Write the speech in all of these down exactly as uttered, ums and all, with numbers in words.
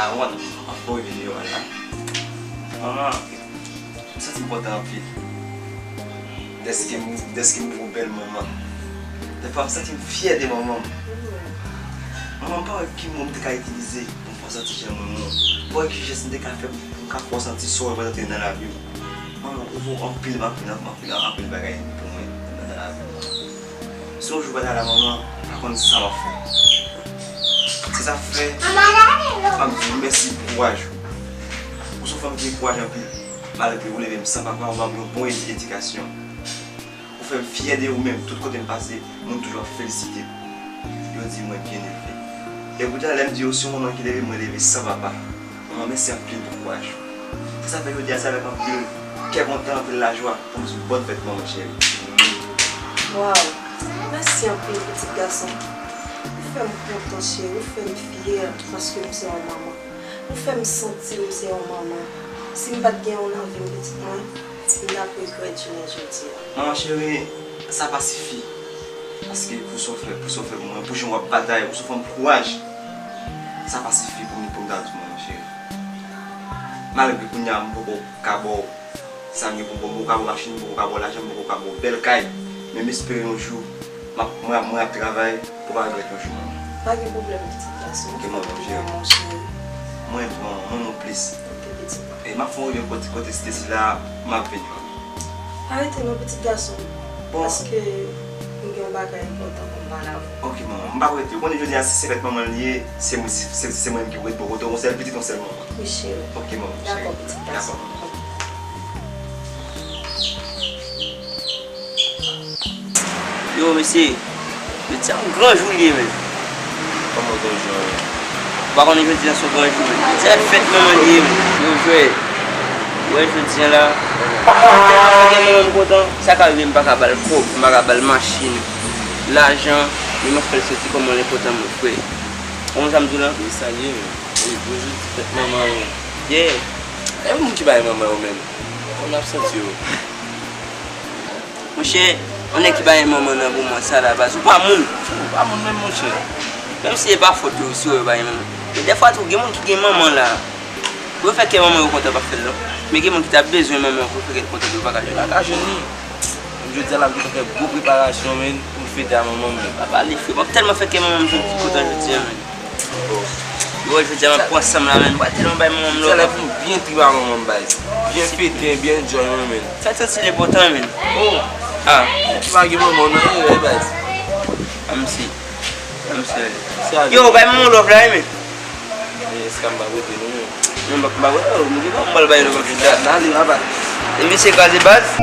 Avan, anvan pou videyo a la. Manman, m santi m kontan anpil. Dèske m, dèske m gen yon bèl manman. Dèfwa m santi m fyè de manman m. Manman, m pa wè ki mo m te ka itilize pou m fè w santi jan m renmen w. M pa wè ki jès m te ka fè pou m ka fè w santi sa w reprezante nan lavi m. Manman, ou fè anpil, anpil, anpil, anpil bagay pou mwen nan, nan lavi m. Si yon jou pa ta la, manman, m pa konn sa m ap fè. Se sa k fè, m ap di w mèsi pou kouraj ou. Ou se yon fanm ki gen kouraj anpil. Malgre ou leve m san papa, ou ban m yon bon edi-, edikasyon. Ou fè m fyè de ou menm. Tout kote m pase, moun toujou ap felisite m. Yo di mwen byen elve. E poutan, lè m di yo, se yon manman ki leve m, mwen leve san papa. Manman, mèsi anpil pou kouraj ou. Se sa k fè jodi a, se avèk anpil kè kontan, anpil lajwa pou m di w bòn fèt manman cheri. Waw! Mèsi anpil, pitit gason. Ou fè m kontan, cheri. Ou fè m fyè paske m se yon manman. Ou fè m santi m se yon manman. Si m pa t gen w nan vi m, pitit mwen, m t ap regrèt jounen jodi a. Manman cheri, sa pa sifi. Paske pou sa w fè, pou sa w fè pou mwen, pou jan w ap batay, ou se yon fanm kouraj. Sa pa sifi pou m, pou m ta di w manman cheri. Malgre kounye a m poko ka ba w sa m gen pou m ba w, m poko ka ba w machin, m poko ka ba w lajan, m poko ka ba w bèl kay. Men m espere yon jou, m ap, mwen ap, mwen ap travay pou w pa regrèt yon jou manman. Pa gen pwoblèm, pitit gason. Ok, manman, m jere. Manman cheri. Mwen tou, manman, mwen non plis. Ok, pitit mwen. E m ap fè yon revyen kote, kote Stacy la, m ap vini, manman. Pa rete non, pitit gason. Bon. Paske m gen yon bagay enpòtan pou m pale avè w. Ok, manman. M p ap rete. Ou konnen jodi a, si se fèt manman l ye, se mwen, se, se, se mwen menm ki pou ret bò kote w, yon sèl pitit, yon sèl manman. Wi, cheri. Ok, manman, cheri. Dakò, pitit gason. Dakò. Yo, mesye, jodi a yon gran jou li ye, menn. Kòman gran jou an ye? Ou pa konnen jodi a se yon gran jou, menn. Jodi a fèt manman li ye, menn. Yo, jwè, ou wè jodi a la, tèlman fè kè manman m kontan, sa ka rive m pa ka ba l kòb, m pa ka ba l machin, lajan, men m ap fè l santi kòman l enpòtan, mon frè. Konprann sa m di w la? Wi, sa l ye, menn. Wi, bon jou ti fèt manman yo. Yeah. E moun ki bay manman yo menm? Kòman n ap santi yo? Monchè, yon nèg ki pa gen manman nan moman sa la, baz, ou pa moun. Ou pa moun menm, monchè. Menm si e pa fòt yo, si yo pa gen manman. Men dèfwa tou, gen moun ki gen manman la. Pou yo fè kè manman yo kontan, pa fè l non. Men gen moun ki ta bezwen manman pou yo fè kè l kontan, pou yo pa ka jwenn li. Yo pa ka jwenn li. Menm jodi a la, m gentan fè gwo preparasyon, menn, pou m fete a manman m, menn. Pa pale, frè. M ap tèlman fè kè manman m jodi, kontan jodi a, menn. Bon. Yo, jodi a, m ap pran san m la, menn. M pral tèlman bay manman m love. Sa la pou m byen trip a manman m, baz. Byen fete, byen enjoy, wi, menn. Sa t santi l enpòtan, menn. Oh. Ah. Ou pa gen manman w nan erè, baz. Ann si. Ann si. Yo, bay manman w love la, wi, menn. E, èske m pa prete nou menm? Non, m pa, m pa prete nou. M gen pa m pral bay nou konfidans. N ale, papa. E misye kraze baz.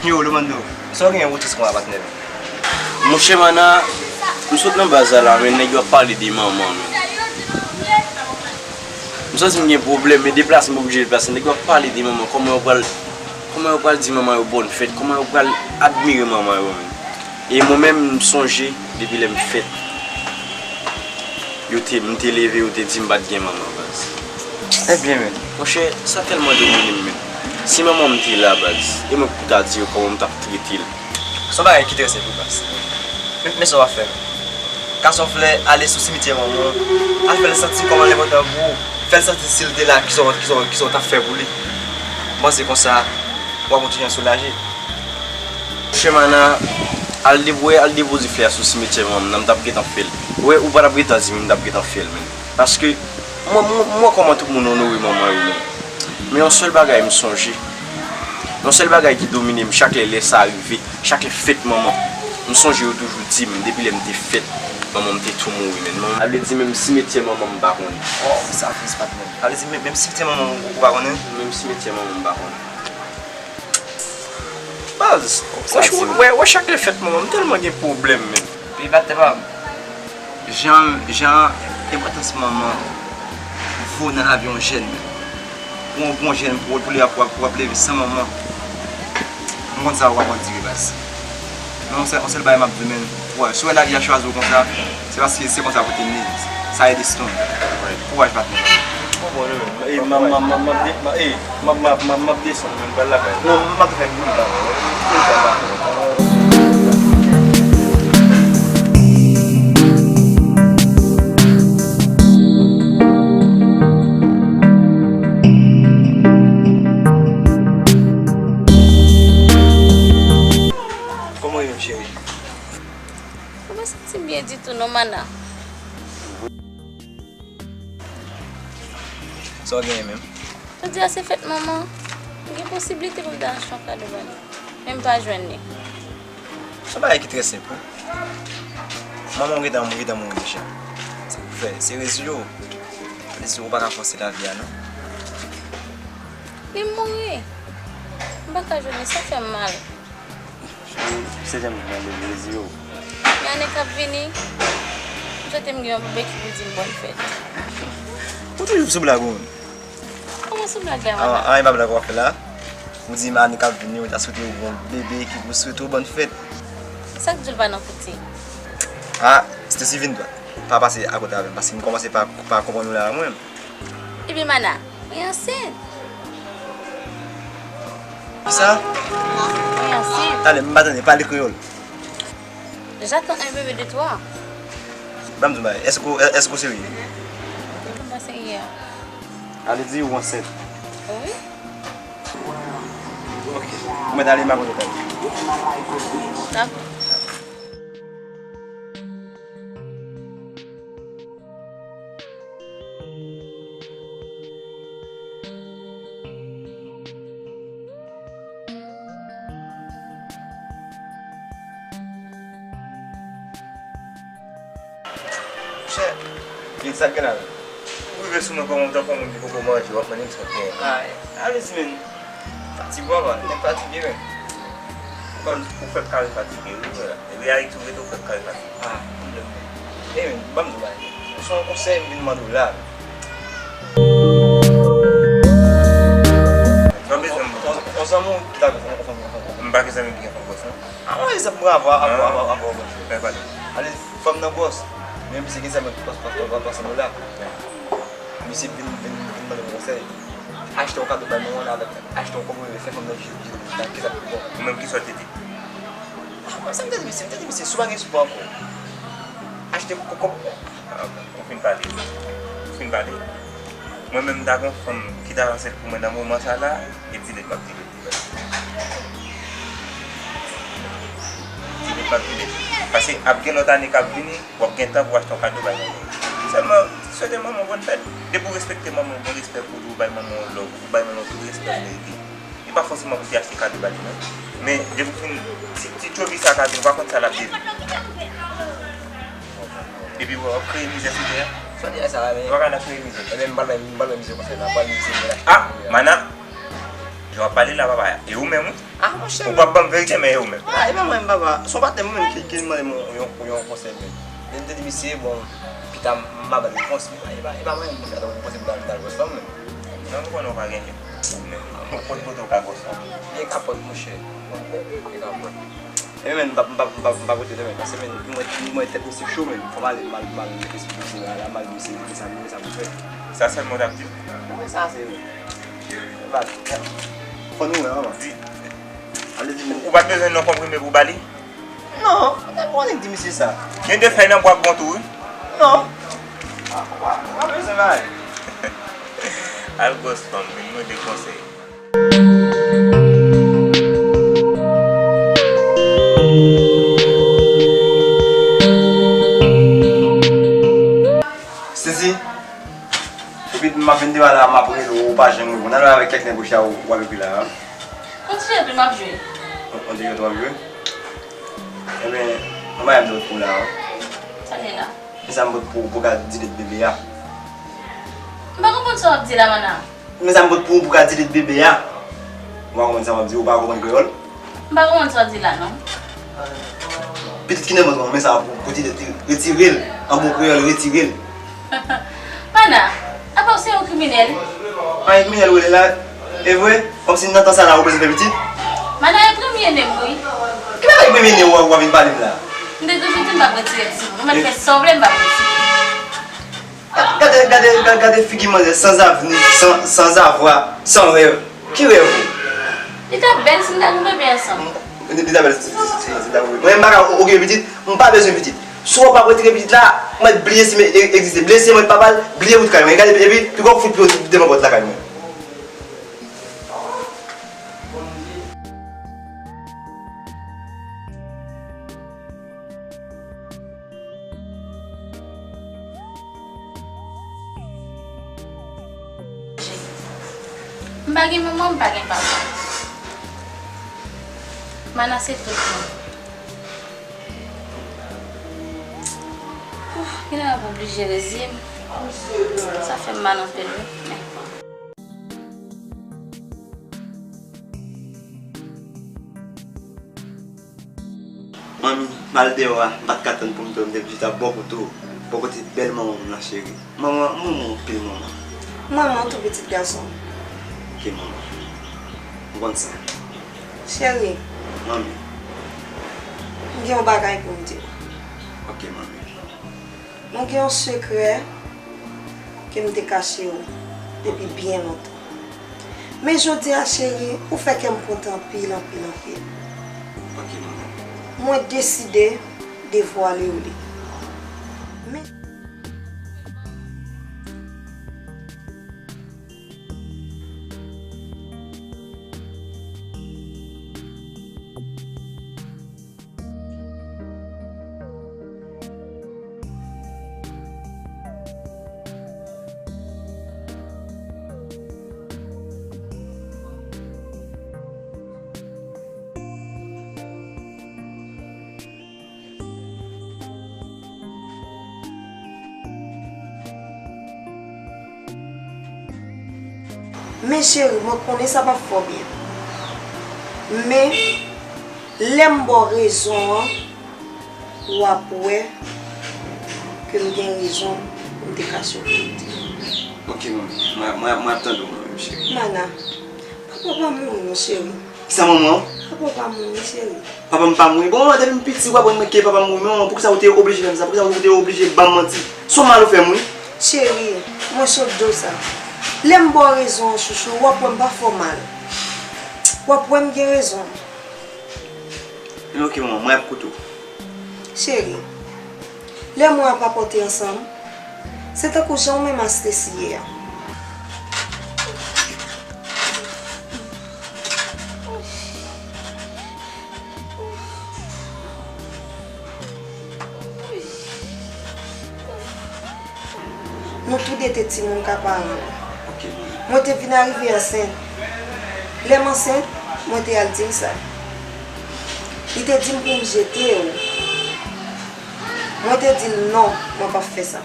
Yo, Lomando, sa w gen yon wotis konsa, patnè? Monchè Mana, m sot nan baz la la, men nèg yo ap pale de manman, men. M santi m gen pwoblèm, men deplase m oblije deplase. Nèg yo ap pale de manman, kòman yo pral, kòman yo pral di manman yo bòn fèt, kòman yo pral admire manman yo, men. E mwen menm, m sonje, depi lè m fèt, yo te, m te leve, yo te di m pa t gen manman, baz. Ebyen, men. Monchè, sa tèlman domine m, men. Si manman m te la, baz, e mwen ki pou ta di yo kòman m t ap trete l. Se yon bagay ki trè senp wi baz. Men, men sa w ap fè. Kase yon flè, ale sou simityè manman w, al fè l santi kòman l enpòtan pou ou. Fè l santi si l te la, kisa w, kisa w, kisa w t ap fè pou li. M panse konsa, w ap yon ti jan soulaje. Monchè Mana, al depo-, al depoze flè a sou simityè manman m nan, m t ap gentan fè l. Ou wè, ou pa t ap gentan di m, m t ap gentan fè l, men. Paske, mwen, mwen, mwen kòman tout moun onore manman yo, men. Men yon sèl bagay m sonje. Yon sèl bagay ki domine m chak lè, lè sa rive, chak lè fèt manman. M sonje yo toujou di m, depi lè m te fèt, manman m te tou mouri, men. Manman, sa vle di menm simityè manman m pa konnen. Oh, sa tris, patnè. Sa vle di menm, menm simityè manman w, ou pa konnen? Menm simityè manman m pa konnen. Baz, wè, wè, wè chak lè fèt manman m tèlman gen pwoblèm, men. Epi patnè pa m. Jan, jan enpòtans manman vo nan lavi yon jèn, men. Pou yon bon jèn, pou, pou li ap, pou ap, pou ap leve san manman. M konn sa w ap andire, baz. Men yon sèl, yon sèl bagay m ap di w, men, kouraj. Si w wè lavi a chwazi w konsa, se paske se konsa pou te ye. Sa e destin w. Kouraj, patnè. Bon, non, men, e, m ap, m ap, m ap, m ap de-, m ap, e, m ap, m ap, m ap, m ap desann, men, m pral lakay. Non, m ap fè moun pa. Kòman w ye, cheri? Mwen pa santi m byen ditou non, Mana. Sa w genyen menm? Jodi a se fèt manman. M gen posiblite pou m ta achte yon kado ba li. Men m pa jwenn li. Se yon bagay ki trè senp, wi. Manman w gentan, gentan mouri deja. Se pou fè, se reziye w. Reziye w, ou pa ka fòse lavi a, non. Li mouri. M pa ka jwenn li, sa fè m mal. Cheri, se jan m di w, reziye w. Men ane k ap vini, m swete m gen yon bebe ki pou di m bòn fèt. Ou toujou sou blag ou menm. Kòman sou blag la, Mana? An, an, e pa blag w ap fè la. Ou di m ane k ap vini, ou ta swete w gen yon bebe ki pou swete w bòn fèt. Sa k di w l pa nan fouti? A, Stacy vin dwat. Pa pase akote avè m, paske m kòmanse pa, pa konprann ou la mwen menm. Ebyen, Mana, mwen ansent. Kisa? Mwen ansent. Talè, m pa tande, pale kreyòl. J'attends un bébé de toi. Ban m di w yon bagay, èske w, èske w serye? Mwen pa serye. Ale di ou ansent. Wi. Ok. Ou mèt ale, m a konn ou pale. Dakò. Monchè, e sa k gen la menm? Ou rive sou mwen kòman, tankou yon moun ki poko manje, w ap mande m sa k gen. Ay, ale di men. Fatige, papa, nèg fatige, men. Ou konn, ou fèk kare fatige, wi, frè. Epi Ayiti ou rete, ou fèk kare fatige. Ah, pwoblèm. E men, ban m di w bagay. Se yon konsèy m vin mande w la. Sa w bezwen m ba w? Yon zanmi w ki ta gen fanm, fanm, fanm, fanm. M pa gen zanmi m ki gen fanm gwòs, non. Ah, yon egzanp, bravo, avè w, avè w, avè w. Fè pale. Ale, fanm nan gwòs. Men misye gen zanmi ki gwòs, gwòs, gwòs, gwòs, gwòs, gwòs. Misye vin, vin, vin mande m konsèy. Achte yon kado bay manman l avèk, achte yon kòb rele, fè fanm nan vye, vye, vye, kisa k pi bon. Ou menm, kisa w te di? Ah, mwen, sa m te di misye, m te di misye, si w pa gen sou pa ankò, achte kò-, kòb. Ah, ou fin pale. Ou fin pale. Mwen menm, m ta gen yon fanm ki ta ansent pou mwen nan moman sa la, e dilèt m ap dilèt. Di li pa vini. Paske ap gen lòt ane k ap vini, w ap gen tan pou w achte yon kado bay manman w. Sèlman, swete manman w bòn fèt. Depi w respekte manman w, w gen respè pou li, w bay manman w love, w bay manman w tout respè l merite. E pa fòseman pou w te achte kado ba li, non. Men, depi w fin, ti, ti tchovi sa ka vin, w pa konn sa l ap devni. Epi w ap kreye mizè sou tè a. Sa w di a sa la, men. Ou pa ka nan kreye mizè. Ebyen, m pral bay, m pral bay misye konsèy la, m pral di misye pou l achte. Ah, Mana, jan w ap pale la, papa, e ou menm, wi. Ah, monchè. Ou p ap ban m verite, men e ou menm. Ah, e pa mwen menm, papa. Se yon patnè mwen menm ki, ki mande m yon, yon, yon konsèy, men. Lè m te di misye, bon, pita, m a ba l repons, men e pa, e pa mwen menm, bon, gade yon konsèy pou l al gwòs fanm, men. Non, m konnen w pa genyen. Ou menm. Ou pot kote w ka gwòs fanm. Byen kapòt, monchè. Byen kapòt. E men, m p ap, m p ap, m p ap, m p ap rete demen, paske men, mwen, mwen tèt misye cho, men. Fò m ale, m al, m al mete sou dosye la, la, m al di misye, men sa, men sa pou fè. Sa sèlman w t ap di l? Wi, sa se vre. Bak, fò nou wè anvan. Di. Ale di. Ou, ou pa t bezwen non konprime pou w ba li? Non, mwen te konnen di misye sa. Gen de fèy nan bwa bon tou, wi. Non. Ou pa, ou pa, ou pa bezwen bay. Al gwòs fanm, vin mande konsèy. Stacy, epi m ap vin devan la, m ap rele w, ou pa janm reponn. Alò avèk kèk nèg ou chita, ou, ou ap ekri la, a? Kontinye epi m ap jwe. On, on dirait w ap jwe? Ebyen, yon bagay m te pot pou w la, a. Sa l ye la? Men sa m pot pou, pou w ka delete bebe a. M pa konprann sa w ap di la, Mana. Men sa m pot pou, pou w ka delete bebe a. Ou pa konprann sa m ap di, ou pa konprann kreyòl? M pa konprann sa w ap di la, non. Pitit ki nan vant ou an, men sa pou, pou delete, retire l. An bon kreyòl, retire l. Mana, apa w se yon kriminèl? Pa yon kriminèl ou rele la, e vre? Kòmsi nan tan sa la ou bezwen fè pitit? Mana, e premye ne m, wi. Ki bagay premye ne w, w ap vin pale m la? M te toujou di m p ap retire timoun. Ou mèt fè sa w vle, m p ap retire. Gad, gad, Gade, gade, gade figi manzè, sans avenir, sans, sans avoir, sans rêve. Ki rèv ou? Li t ap bèl si n ta gen bebe ansanm. Li, li t ap bèl si, si, si, si n ta gen bebe. Mwen, m pa ka okipe pitit, m pa bezwen pitit. Si w pa retire pitit la, mwen bliye si m e-, egziste, bliye si mwen papa l, bliye bout kay mwen. Gade, epi, pi gwo fout pye w devan pòt lakay mwen. M pa gen manman, m pa gen papa. Mana se tout mwen. Ouf, genlè m ap oblije reziye m. Sa fè m mal anpil, wi. Men. Manmi, m al deyò a, m pa t ka tann pou m t wè, m te vin chita bò kote w, bò kote bèl manman m nan, cheri. Manman, m renmen w anpil, manman. M renmen w tou, pitit gason m. Ok, manman. M konn sa. Cheri. Manmi. M gen yon bagay pou m di w. Ok, manmi. Mwen gen yon sekrè ke m te kache w depi byen lontan. Men jodi a, cheri, ou fè kè m kontan anpil, anpil, anpil. Ok, manman. Mwen deside devwale w li. Men Men cheri, mwen konnen sa p ap fè w byen. Men, lè m ba w rezon an, w ap wè ke m gen rezon pou m te kache w verite. Ok, manmi. Mwen, mwen, mwen ap tande w, manmi, cheri. Mana, papa w pa mouri non, cheri. Kisa manman? Papa w pa mouri, cheri. Papa m pa mouri. Bon, manman, depi m piti, w aprann mwen ke papa m mouri. Men manman, poukisa ou te oblije fè m sa? Poukisa ou te oblije ban m manti? Se yon mal ou fè m, wi. Cheri, mwen sot di w sa. Lè m ba w rezon an, chouchou, w ap wè m pa fè w mal. W ap wè m gen rezon. Men ok, manman, mwen ap koute w. Cheri, lè mwen a pa pòte ansanm, se tankou jan w menm a Stacy ye a. Nou toude te timoun ka paran nou. Ok, manman. Mwen te vin arive ansent. Lè m ansent, mwen te al di l sa. Li te di m pou m jete w. Mwen te di l non, mwen p ap fè sa.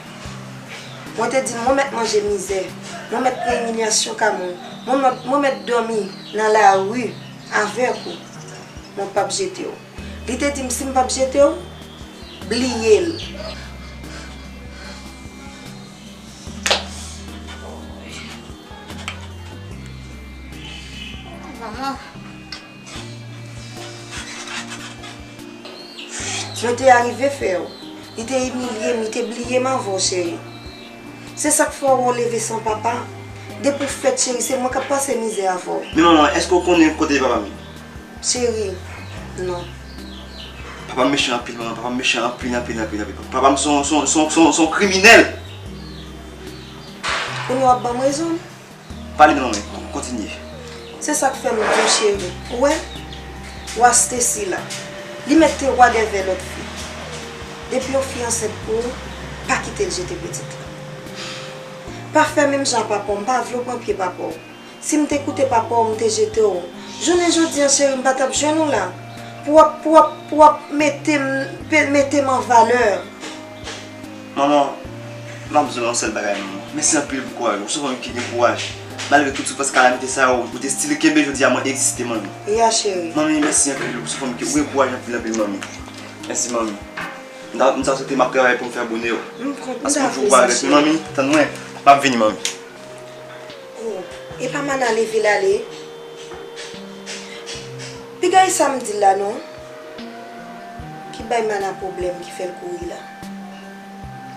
Mwen te di l mwen mèt manje mizè, mwen mèt pran imilyasyon ka moun, mwen mèt, mwen mèt dòmi nan lari avèk ou. Mwen p ap jete w. Li te di m si m p ap jete w, bliye l. Manman. Mwen te arive fè w. Li te imilye m, li te bliye m avè w, cheri. Se sa k fè w leve san papa. Depi w fèt, cheri, se mwen k ap pase mizè avè w. Men manman, èske w konnen kote papa m ye? Cheri, non. Papa m mechan anpil, manman. Papa m mechan anpil, anpil, anpil, anpil. Papa m se yon, se yon, se yon, se yon, se yon kriminèl. Kounye a w ap ban m rezon? Pale non, men, kontinye. Se sa k fè m di w, cheri. Ou wè? Wa Stacy la. Li mèt te wa dèvè lòt fi. Depi yon fi ansent pou ou, pa kite l jete pitit la. Pa fè menm jan papa w, m pa vle w pran pye papa w. Si m te koute papa w, m te jete w. Jounen jodi a, cheri, m pa t ap jwenn ou la. Pou w ap, pou w ap, pou w ap mete m, pe-, mete m an valè. Manman, m ap di w yon sèl bagay, manman. Mèsi anpil pou kouraj ou. Ou se yon fanm ki gen kouraj. Malgre tout soufrans, kalamite sa yo, ou te still kenbe jodi a mwen egziste, manmi. Ya, cheri. Manmi, mèsi anpil. Ou se yon fanm ki, ou gen kouraj anpil, anpil, manmi. Mèsi, manmi. M ta, m ta swete m ap travay pou m fè bonè w. M konn, m ta apresye, cheri. Paske yon jou ou pa regrèt, manmi. Tann mwen, m ap vini, manmi. Oh, e pa Mana leve l ale? Piga e sa m di l la non. Ki bay Mana pwoblèm ki fè l kouri la.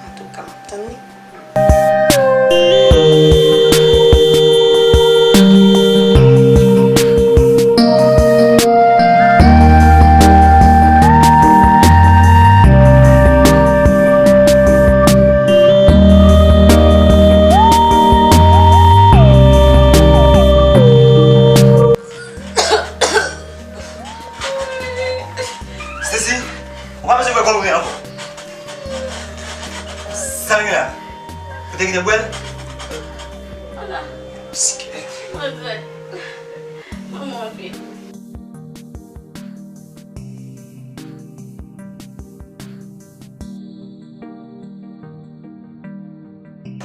Antouka, m ap tann li. Sa vini la? Ou te kite bwè l? Ala. Mwen regrèt. Manman anpil.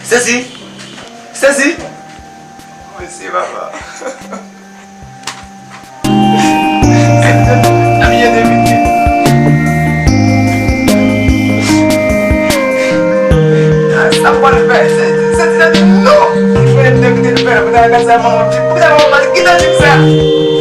Sesi! Sesi! Mèsi, papa. Sesi, ap ede pitit. Sa m pral fè? Sesi, Sesi, non! Mwen menm te kite l fè l, pou ta gad sa manman, pou ta manman pa t kite l sa.